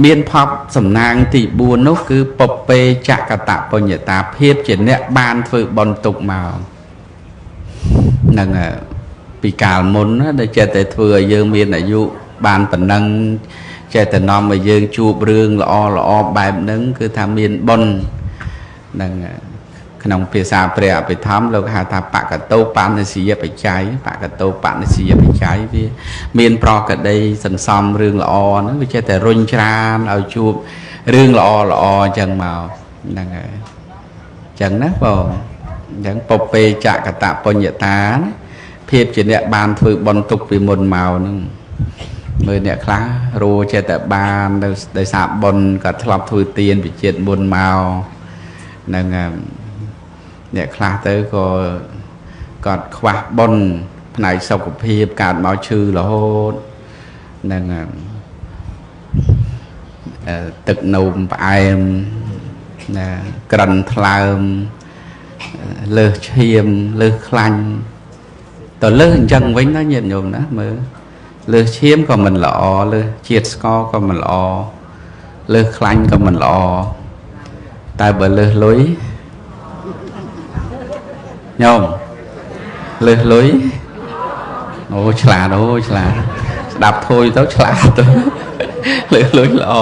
មានភពសំណាងទី4នោះគឺពពេចកតបញ្ញតាភាពជាអ្នកបានធ្វើបុណ្យទុកមកនឹងពីកាលមុនដែលចេះតែធ្វើឲ្យយើងមានអាយុបានប៉ុណ្ណឹងចេះតែនាំឲ្យយើងជួបរឿងល្អល្អបែបហ្នឹងគឺថាមានបុណ្យនឹងក្នុងភាសាព្រះអភិធម្មលោកហៅថាបកតោបនិស្សយបច្ច័យបកតោបនិស្សយបច្ច័យវាមានប្រកដីសន្សំរឿងល្អហ្នឹងវាចេះតែរុញច្រានឲ្យជួបរឿងល្អល្អអញ្ចឹងមកហ្នឹងហើយអញ្ចឹងណាបងអញ្ចឹងពពេចកតបញ្ញតាណាភាពជាអ្នកបានធ្វើបុណ្យទុកពីមុនមកហ្នឹងមើលអ្នកខ្លះរੂចេះតែបានដោយសារបុណ្យក៏ធ្លាប់ធ្វើទានវិជាតិមុនមកហ្នឹងអ្នកខ្លះទៅក៏គាត់ខ្វះបុណ្យផ្នែកសុខភាពកើតមកឈឺរហូតហ្នឹងទឹកនោមផ្អែមណាក្រិនថ្លើមលើសឈាមលើសខ្លាញ់ទៅលើសអញ្ចឹងវិញណាញាតិញោមណាមើលលើសឈាមក៏មិនល្អលើសជាតិស្ករក៏មិនល្អលើសខ្លាញ់ក៏មិនល្អតែបើលើសលុយញោមលើសលុយអូឆ្លាតអូឆ្លាតស្ដាប់ធុយទៅឆ្លាតទៅលើសលុយល្អ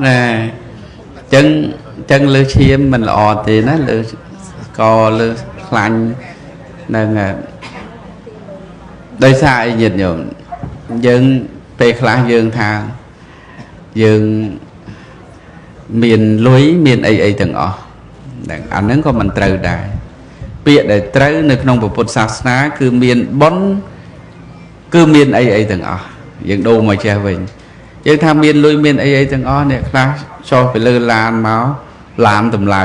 ណាអញ្ចឹងលើសឈាមមិនល្អទេណាលើសស្ករលើសខ្លាញ់នឹងដោយសារអីញាតិញោមយើងពេលខ្លះយើងថាយើងមានលុយមានអីអីទាំងអស់ហ្នឹងអាហ្នឹងក៏មិនត្រូវដែរពាក្យដែលត្រូវនៅក្នុងពុទ្ធសាសនាគឺមានបុណ្យគឺមានអីអីទាំងអស់យើងដូរមកចេះវិញយើងថាមានលុយមានអីអីទាំងអស់អ្នកខ្លះចុះពីលើឡានមកឡានតម្លៃ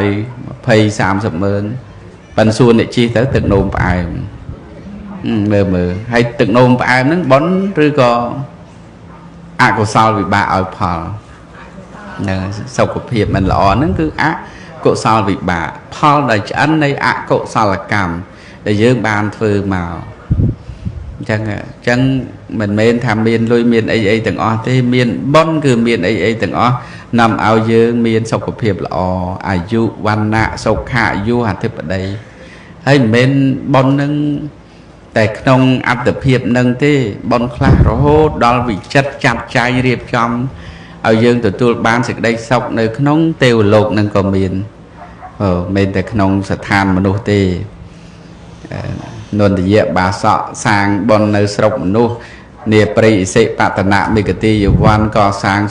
20 30ម៉ឺនប៉ិនសួរអ្នកជិះទៅទឹកនោមផ្អែមមើលមើលហើយទឹកនោមផ្អែមហ្នឹងបុណ្យឬក៏អកុសលវិបាកឲ្យផលហ្នឹងសុខភាពមិនល្អហ្នឹងគឺអកុសលវិបាកផលដែលឆ្អិននៃអកុសលកម្មដែលយើងបានធ្វើមកអញ្ចឹងមិនមែនថាមានលុយមានអីអីទាំងអស់ទេមានបុណ្យគឺមានអីអីទាំងអស់នាំឲ្យយើងមានសុខភាពល្អអាយុវណ្ណៈសុខៈយុអធិបតីហើយមិនមែនបុណ្យនឹងតែក្នុងអត្តភាពនឹងទេបុណ្យខ្លះរហូតដល់វិចិត្រចាត់ចែងរៀបចំឲ្យយើងទទួលបានសេចក្តីសុខនៅក្នុងទេវលោកនឹងក៏មានមិនតែក្នុងស្ថានមនុស្សទេនន្ទយៈបាសកសាងបុណ្យនៅស្រុកមនុស្សនាព្រៃឥសិបតនៈមេគតិយវ័នក៏សាង